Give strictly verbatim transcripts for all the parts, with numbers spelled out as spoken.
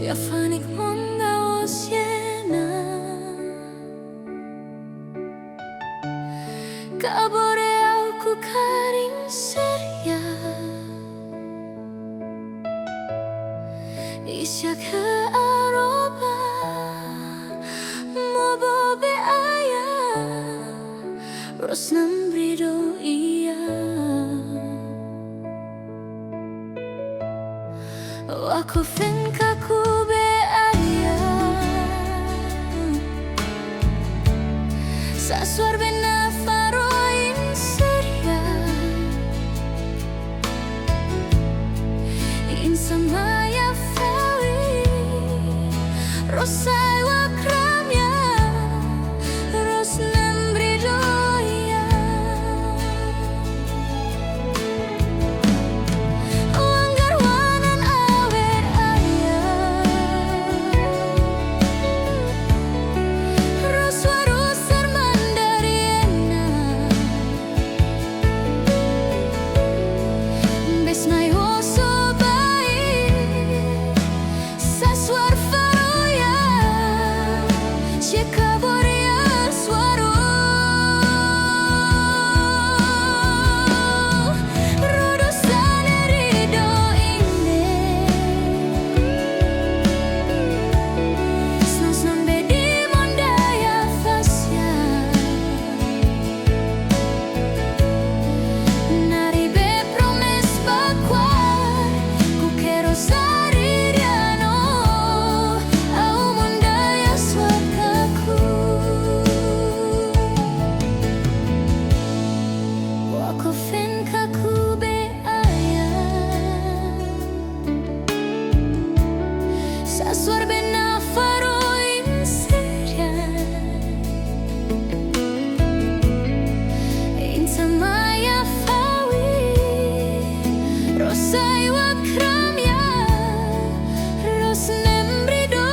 Ya fanik manda o siena. Kabore au ku karin seria. Isyak he aroba, mobo be aya, ros nambri do iya. Wa ko fen ka ku be aya. Sa suar be na faro in seria. In samaya fawi. Ros ai wa kramya. Ros nambri do iya. Wanggar wanan awer aya. Ros wa ros ar mandar ena. Bes mai oso bai. Sa suar faro ya, sye kabor ya suaro. Rodo sane rido ine. Snas non bedi monda ya fasya. Nari be promes bakwar, ku kero sari riano, au monda ya swaka ku. Wa ko fen ka ku be aya. Sa suar be na faro in seria. In samaya fawi. Ros ai wa kramya. Ros nambri do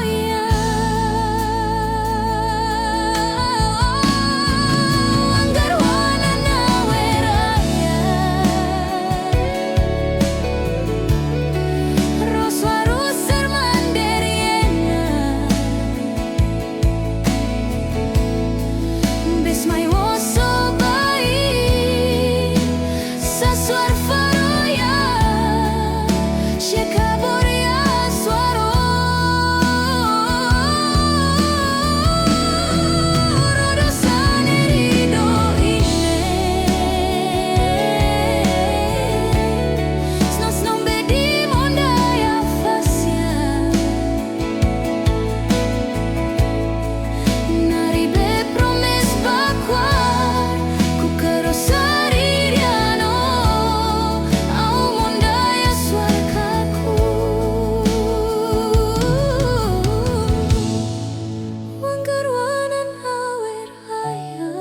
iya. Wanggar wanan awer aya. Ros wa ros ar mandar ena. Bes mai oso bai. Sa suar faro ya, sye kabor ya suaro. Rodo sane rido ine. Snas non bedi monda ya fasya. Nari be promes bakwar, ku kero sari riano, au monda ya swaka ku. Wanggar wanan awer aya.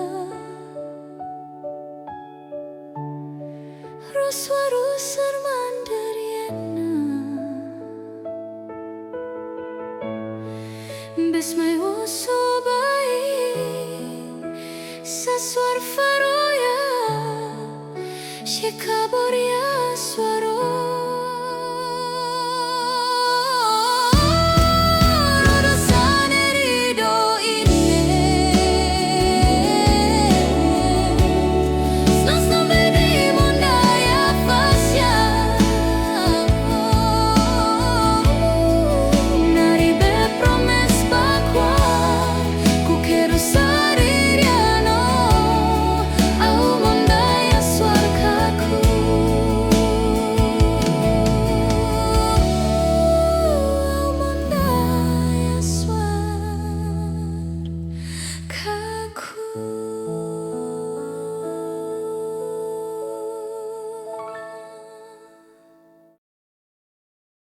Ros wa ros ar mandar ena. Bes mai oso bai. Sa suar faro ya. Sye kabor